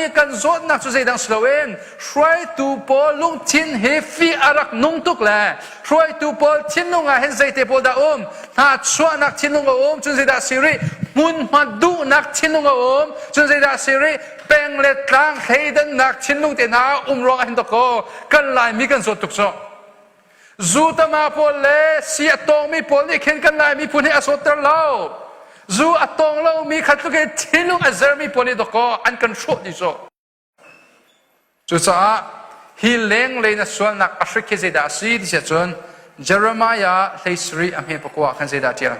Laimi kan zawtnak cu zeidang si loin hruaitu pawl lungthin hi fih a rak nung tuk le hruaitu pawl thinlung ah hin zeite pawl dah um? Hnachuahnak thinlung a um, cun zeidah si rih? Hmunhma duhnak thinlung a um, cun zeidah si rih? Peng le tlang thleidannak thinlung te hna a um ruang ah hin dawkaw kan Laimi kan zawt tuk cu. Zu tama pawl le si a tawngmi pawl nih khin kan Lai miphun hi a sawtter lo. Zu a tawng lomi kha tluk in thinlung a zermi pawl nih dawkaw an kan hrawh dih cu. Cucaah hi lenglei na sualnak a hrik hi zeidah a si ti siah cun Jeremiah 13 a hme pakua khan zeidah a ṭial?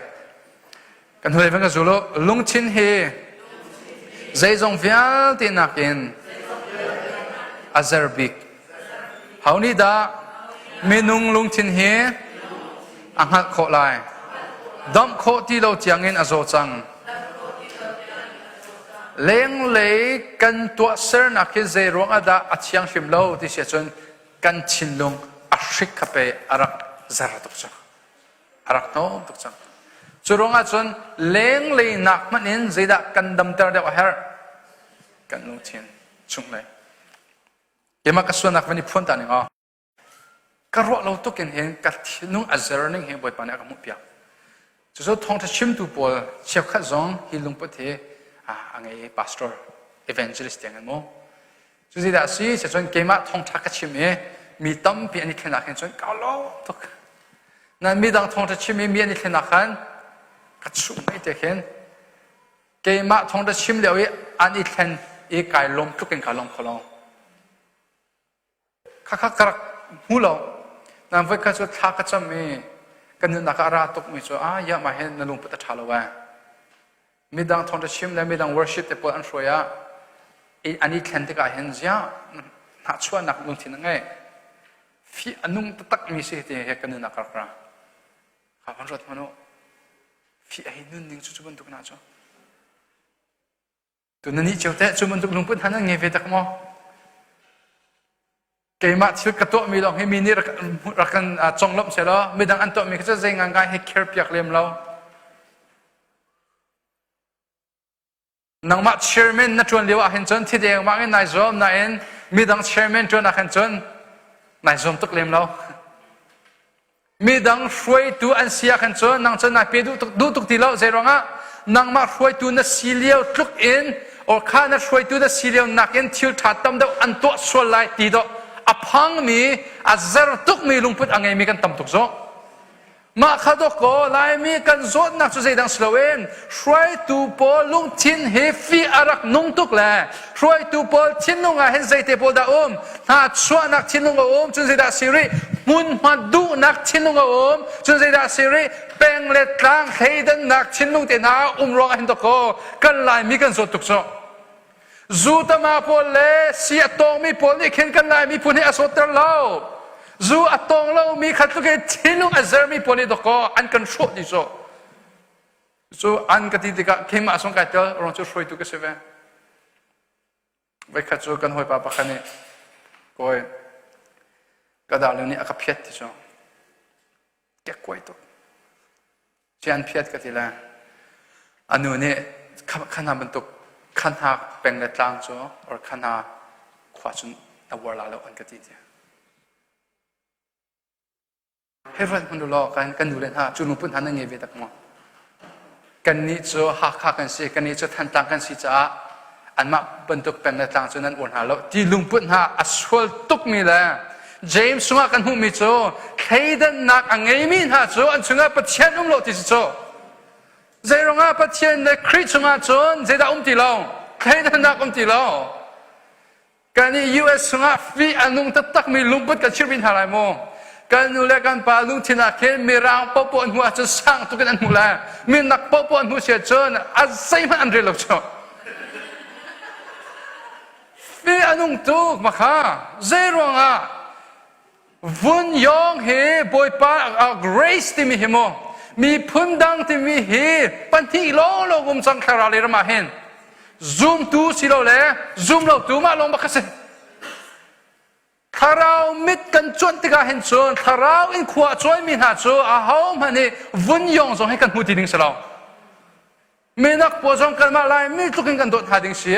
Kan hnulei van ka zul u. Lungthin hi zeizong vialte nakin a zer bik. Ho nih dah minung lungthin hi a hngalh khawh lai? Domh khawh ti lo tiangin a zaw cang. Lenglei kan tuahsernak hi zei ruang ah dah a thianghlim lo ti si ahcun kan thinlung a hrik kha pe a rak zer tuk cu. A rak hnawm tuk cang. Cu ruangah cun lenglei nak hmanh in zeidah kan damter deuh a herh? Kan lungthin chunglei. Keimah ka sualnak van i phuan ta ning aw. Ka ruah lo tuk in hin ka thinlung a zer ning hi Bawipa nih a ka hmuhpiak. Cucu thawngṭha chimtu pawl cheukhat zong hi lungput hi a ngei i pastor, evangelist tiang in mu. Cu zeidah a si? Cun keimah thawngṭha ka chim i mi tampi an i thlen ah khin cun ka lawm tuk. Nan midang thawngṭha chim i mi an i thlen ah khan ka chuh mei te khin keimah thawngṭha chim lio i an i thlen i kai lawm tluk in kai lawm kho lo. Khakha ka rak hmu lo. Nan voikhat cu thla ka cam i ka nunnak ah a ra tukmi cu ah ya mah hin na lungput a ṭha lo ee. Midang thawngṭha chim le midang worship te pawl an hruai ah an i thlen tikah hin ziah hnahchuahnak lungthin a ngei. Fih a nung taktakmi si ti he ka nunnak ka rak ra. Kha van ruat hmanh u. Fih a hi nunning cu cu bantuk na cu. Tu na nih cio teh cu bantuk lungput hna nan ngei ve tak maw? Keimah thil ka tuahmi lawng hi mi nih rak kan conglawmh selaw midang an tuahmi kha cu zei ngangai he care piak lem lo. Nangmah chairman na ṭuan lio ah hin cun thideng mah in nai zuam nain midang chairman ṭuan ah khan cun nai zuam tuk lem lo. Midang hruaitu an si ah khan cun nang cun nai pe duh tuk, duh tuk ti lo. Zei ruangah? Nangmah hruaitu na si lio tluk in or kha na hruaitu na si lio nakin thil ṭha tam deuh an tuah sual lai ti dawh a phangmi, a zer tukmi lungput a ngeimi kan tam tuk zawh. Mah kha dawkaw Laimi kan zawtnak cu zeidang si loin hruaitu pawl lungthin hi fih a rak nung tuk le hruaitu pawl thinlung ah hin zeite pawl dah um? Hnachuahnak thinlung a um, cun zeidah si rih? Hmunhma duhnak thinlung a um, cun zeidah si rih? Peng le tlang thleidannak thinlung te hna a um ruang ah hin dawkaw kan Laimi kan zawt tuk cu. Zu tama pawl le si a tawngmi pawl nih khin kan Lai miphun hi a sawtter lo. Zu a tawng lomi kha tluk in thinlung a zermi pawl nih dawkaw an kan hrawh dih cu. Cu an ka ti tikah keimah sung kai tel ruang cu hruaitu ka si ve. Voikhat cu kan hawipa pakhat nih kawi ka darling nih a ka phiat ti cu. Kekkuai tuk. Cian phiat ka ti le a nu nih kha hna bantuk kha hna peng le tlang cu or kha hna khua cun na uar la lo an ka ti ti. Hei ruat hmanh u law kan kan nu le hna cu lungput hna nan ngei ve tak maw? Kannih cu Hakha kan si, kannih cu Thantlang kan si caah anmah bantuk peng le tlang cu nan uar hna lo ti lungput hna a sual tukmi le James chungah kan hmuhmi cu thleidannak a ngeimi hna cu an chungah Pathian um lo ti si cu. Zeiruangah Pathian le Khrih chungah cun zeidah um ti lo? Thleidannak um ti lo. Kan i US chungah fih a nung taktakmi lungput kan chirhpi hna lai maw? Kan nu le kan pa lungthin ah khin mirang paohpaoh an hmuh ahcun sang tuk in an hmuh lai. Minak paohpaoh an hmuh si ahcun a zeihmanh an rel lo cu. Fih a nung tuk makha. Zei ruangah Vun Yong hi Bawipa grace timi hi mu miphun dang timi hi pahnih lawnglawng um cang thlarau lei ram ah hin zumtu si lo le zum lo tu mah lawng bak a si. Thlarau mit kan cuanh tikah hin cun thlarau in khua a cuaimi hna cu ahohmanh nih vun yong zong hi kan hmu ti ding si lo. Minak pawl zong kanmah Laimi tluk in kan dawt hna ding si.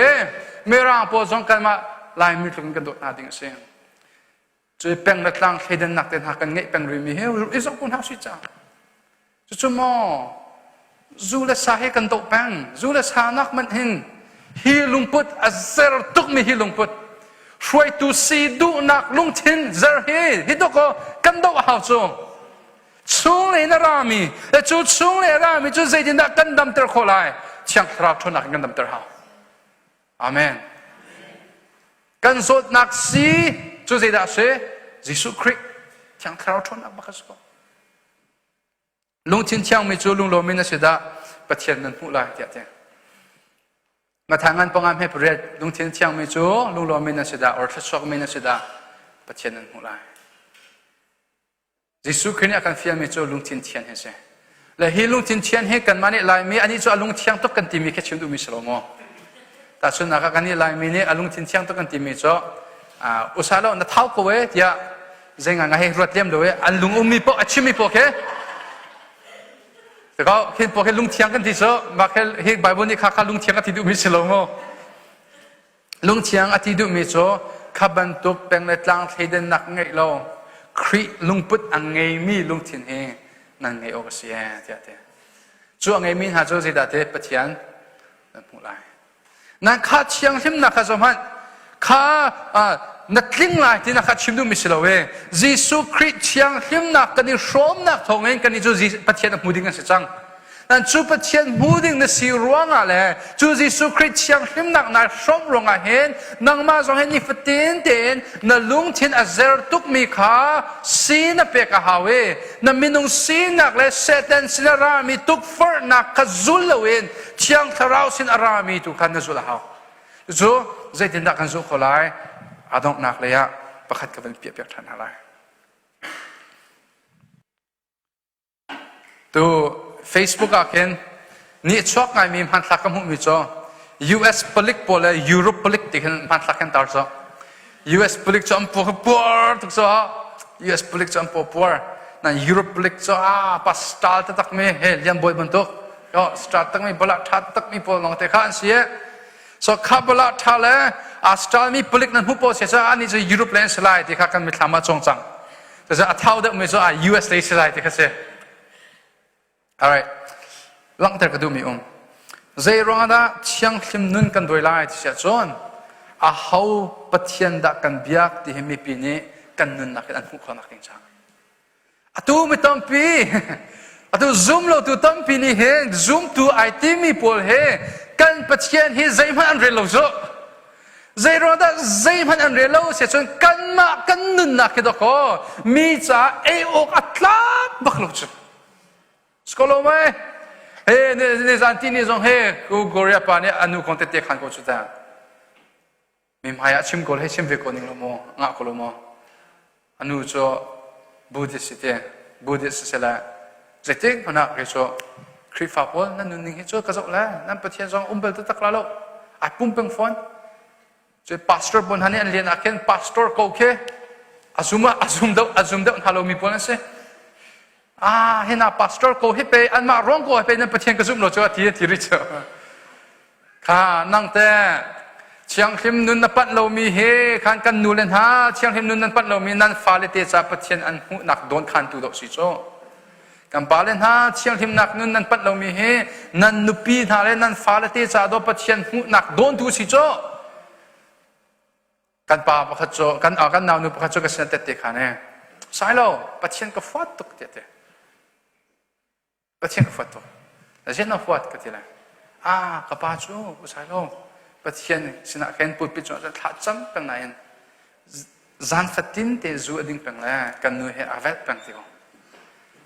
Mirang pawl zong kanmah Laimi tluk in kan dawt hna ding a si. Cu peng le tlang thleidannak te hna kan ngeih peng rihmi hi i zoh ko hna usih ca. Cucu maw zu le sa hi kan doh peng. Zu le sa nak manh hin hi lungput a zer tukmi hi lungput hruaitu si duhnak lungthin zer hi hi dawk aw kan doh a hau cu. Chung le in a rami le cu chung le a rami cu zeitindah kan damter khawh lai? Thiang Thlarau ṭhawnnak in kan damter hau. Amen. Kan zawtnak si cu zeidah a si? Jesuh Khrih Thiang Thlarau ṭhawnnak bak a si ko. Lungthin thiangmi cu lunglawm in a si dah Pathian nan hmuh lai tiah ti. Matthai ngan panga hme pariat lungthin thiangmi cu lunglawm in a si dah or thluachuakmi na si dah Pathian nan hmuh lai. Jesuh Khrih nih a kan fialmi cu lungthin thian hi a si. Le hi lungthin thian hi kanmah nih Laimi anih cu a lung thiang tuk kan timi khi chim duhmi si lo maw? Tahchunhnak ah kan nih Laimi nih a lungthin thiang tuk kan timi cu usa lo na thau ko e tiah zei ngai ngai hei ruat lem lo e an lung ummi poh a chimmi poh khi Tikau khin poh khi lungthiang kan ti cu mah khi hi Bible nih kha kha lungthiang a ti duhmi si lo maw? Lungthiang a ti duhmi cu kha bantuk peng le tlang thleidannak ngeih lo Khrih lungput a ngeimi lungthin hi nan ngeih awk a si ee tiah a ti. Cu a ngeimi hna cu zeidah ti Pathian nan hmuh lai. Nan kha thianghlimnak kha zohhmanh kha na tling lai ti na kha chim duhmi si lo ee. Jesuh Khrih thianghlimnak kan i hrawmnak thawngin kan i cu Pathian a hmu ding an si cang. Nan cu Pathian hmu ding na si ruangah le cu Jesuh Khrih thianghlimnak nai hrawmh ruangah hin nangmah zong hin nifatin tein na lungthin a zer tukmi kha si na pek a hau i na minung sinak le Satan sin a rami tukforhnak kha zul loin Thiang Thlarau sin a rami tu kha na zul a hau. Cu zeitindah kan zulh khawh lai? A donghnak lei ah pakhat ka van piahpiak ṭhan hna lai. Tu Facebook ah khin nihchuak ngaimi hmanthlak ka hmuhmi cu US palik pawl le Europe palik ti khin hmanthlak kan tar cu. US palik cu an puar puar tuk cu US palik cu an puar puar. Nan Europe palik cu ah pa star taktak mi he lian bawi bantuk yo star tak mi bala tha tak mi pawl lawng te kha an si e. So kha bala tha le a star mi palik nan hmu pawl se cu ani cu Europe le an si lai ti kha kan mithlam ah cong cang. Cucu a thau deuhmi cu a US lei si lai ti kha si. Alright. Langhter ka duhmi um. Zei ruangah dah thianghlim nun kan dawi lai ti siah cun aho Pathian dah kan biak ti hi mipi nih kan nunnak in an hmuh khawhnak ding caah. Atu mi tampi atu zum lotu tampi nih hin zumtu ai timi pawl he kan Pathian hi zeihmanh an rel lo cu. Zeiruang dah zeihmanh an rel lo si cun kanmah kan nunnak hi dawkaw mi caah ei awk a tlak bak lo cu. Skolo mai he ne zan ti ni zong he ku Korea pa nih anu kong tete khan ko cu ta. Mi hmai ah chim ko hei chim ve ko ning lo maw ngah ko lo maw. Anu cu Buddhist si te Buddhist si le zeitik hmanh ah kei cu Khrihfa pawl nan nunning hi cu ka zoh le nan Pathian zong um bal taktak la lo ai pum peng fawn cu pastor pawl hna nih an lian ah khin pastor ko khi a zum ah a zum deuh a zum deuh hna lomi pawl an si ah hina pastor ko hi pe anmah ruang ko hi pe nan Pathian ka zum lo cu a ti a ti rih cu Kha nang te thianghlim nun na panh lomi he khan kan nu le hna thianghlim nun nan panh lomi nan fale te ca Pathian an hmuhnak dawn khantu dawh si cu. Kan pale hna thianghlimnak nun nan panh lomi hi nan nupi hna le nan fale te ca dawh Pathian hmuhnak dawntu si cu. Kan pa pakhat cu kan kan naunu pakhat cu ka sin tette khan e. Sai lo Pathian ka fuat tuk tiah te. Pathian ka huat tuk. Ziah na huat ka ti lai. Ah, ka pa cu usai lo. Pathian sinah khin pulpit cungah cun thla cam peng nain zan fatin te zu a ding peng le kan nu he a velh peng ti ko.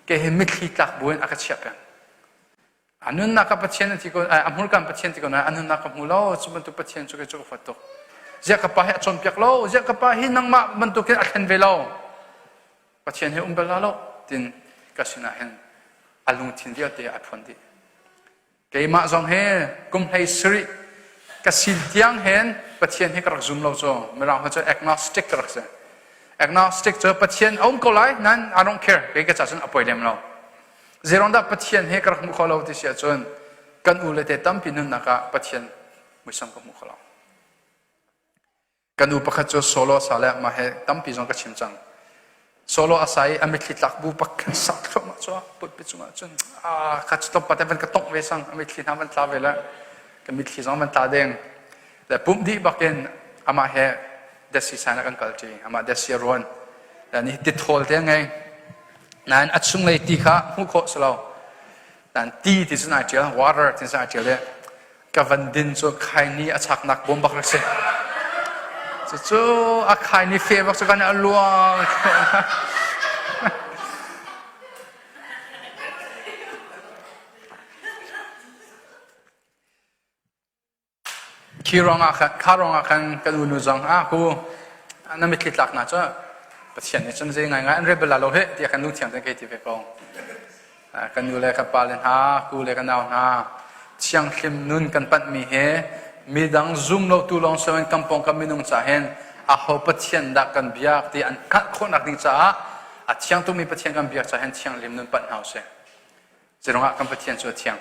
Ke hi mitthli tlak buin a ka chiah peng. A nunnak ka Pathian a ti ko, a hmurka Pathian ti ko nain a nunnak ka hmu lo. Cu bantuk Pathian cu kei cu ka huat tuk. Ziah ka pa hi a cawnpiak lo. Ziah ka pa hi nangmah bantukin a thlen ve lo. Pathian he um bal la lo tin ka sinah hin a lungthin vialte a phuan dih. Keimah zong he kum hlei sarih ka sin tiang hin Pathian hi ka rak zum lo cu mirang cu agnostic ka rak si. Agnostic cu Pathian a um ko lai nan I don't care kei ka ca cun a poi lem lo. Zeirong dah Pathian he ka rak hmu kho lo ti si ahcun kan u le te tampi nunnak ah Pathian muisam ka hmu kho lo. Kan u pakhat cu solo a sa le mah he tampi zong ka chim cang. Solo a sa i a mitthli tlak bu pak khin sak thluahmah cu pulpit cungah cun ah kha cu tlawmpal te van ka tongh ve sang a mitthli hna van tla ve le ka mitthli zong van tla deng. Le pumh dih bakin amah he desi sign ah kan kal ṭi. Amah desi a ruan. Le ni tithawl te a ngei. Nain a chunglei ti kha hmuh khawh si lo. Nain ti ti cun ai ṭial, water ti cun ai ṭial i ka van din cu khaini a chaknak bawm bak rak si. Cucu a khaini fe bak cu kan a luang. Khi ruangah khan kha ruangah khan kan unu zong ah ku na mitthli tlak na cu Pathian nih cun zei ngaingai an rel bal la lo heh tiah kan lungthiang tein kai ti ve ko. Kan nu le kan pa le hna, ku le kan nau hna, thianghlim nun kan panhmi he midang zum lo tu lawng siloin kan pawngkam minung ca hin aho Pathian dah kan biak ti an hngalh khawhnak ding caah a thiang tukmi Pathian kan biak ca hin thianghlim nun panh hna usih. Zeiruangah kan Pathian cu a thiang.